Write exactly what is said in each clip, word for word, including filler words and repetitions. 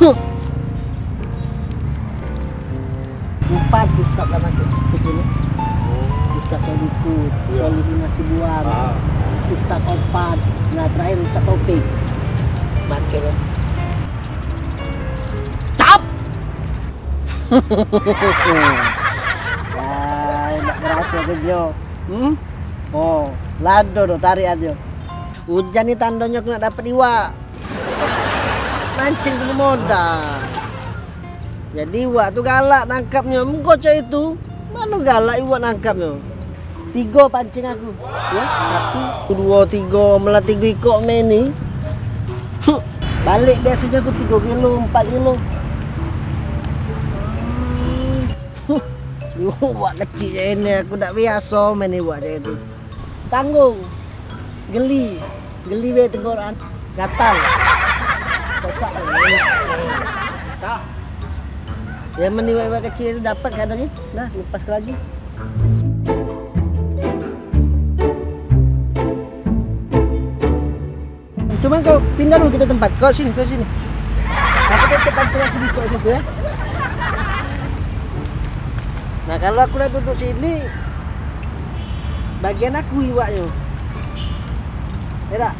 Huh. Empat ustaz lah masuk stik ini. Ustaz Solikun, iya. Solihin Hasibuan, ah. Ustaz Opat, nah terakhir Ustaz Topik. Makin. Cap! Wah, nak berhasil tu, Jo. Hmm? Oh, lado tu tarik aja. Ujan ni tandonyo aku nak dapat iwak. Mancing tu modal. Jadi iwak tu galak nangkapnyo. Engko cak itu. Mano galak iwak nangkapnyo? Tigo pancing aku. Ya, satu, duo, tigo, malah tigo ikok main ni. Huh, balik biasonyo aku tigo kilo, empat kilo. Huh, iwak kecik cak ini aku dak biaso main iwak cak itu. Tanggung. Geli. Geli be tenggorokan. Gatal. Sesak. Cak. Ya, men iwak-iwak kecik itu dapat kadang ni. Nah, lepas ke lagi. Cuman kau pindah dulu kita tempat. Kau sini, kau sini. Aku tetap pancing aku di kau situ ya. Nah, kalau aku dah duduk sini, bagian aku iwaknyo. Ya dak?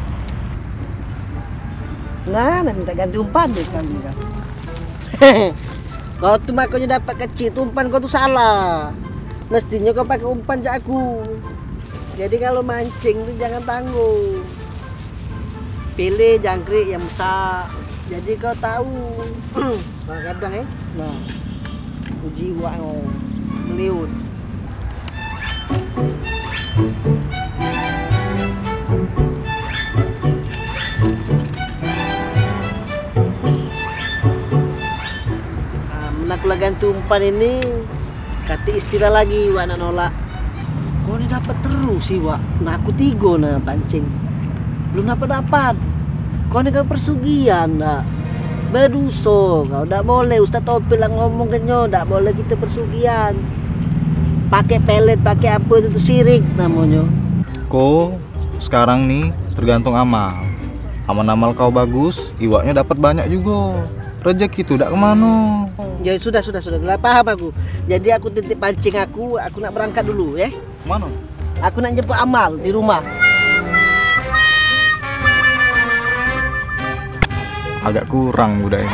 Nah, nah minta ganti umpan deh kali kan. Kau tu makonyo dapat kecik tu umpan kau tu salah. Mestinyo kau pakai umpan cak aku. Jadi kalau mancing tu jangan tanggung. Pilih jangkrik yang besak. Jadi kau tahu. Nah, kadang eh. Nah. Uji iwak kau. Meliut. Ah, men aku la ganti umpan ini, katik istilah lagi iwak nak nolak. Kau ni dapat terus iwak. Nah, aku tigo nah pancing. Belum dapat-dapat. Kau ni kan persugihan dak. Beduso kau, dak boleh. Ustaz Topik la ngomong ke nyo, dak boleh kito persugihan. Pakai pelet, pakai apa itu tu sirik namonyo. Ko sekarang ni tergantung amal. Amal-amal kau bagus, iwaknyo dapat banyak jugo. Rezeki tu dak kemano. Ya sudah, sudah, sudah. Lah paham aku. Jadi aku titip pancing aku, aku nak berangkat dulu ya. Mano? Aku nak jemput Amal di rumah. Agak kurang budak ini.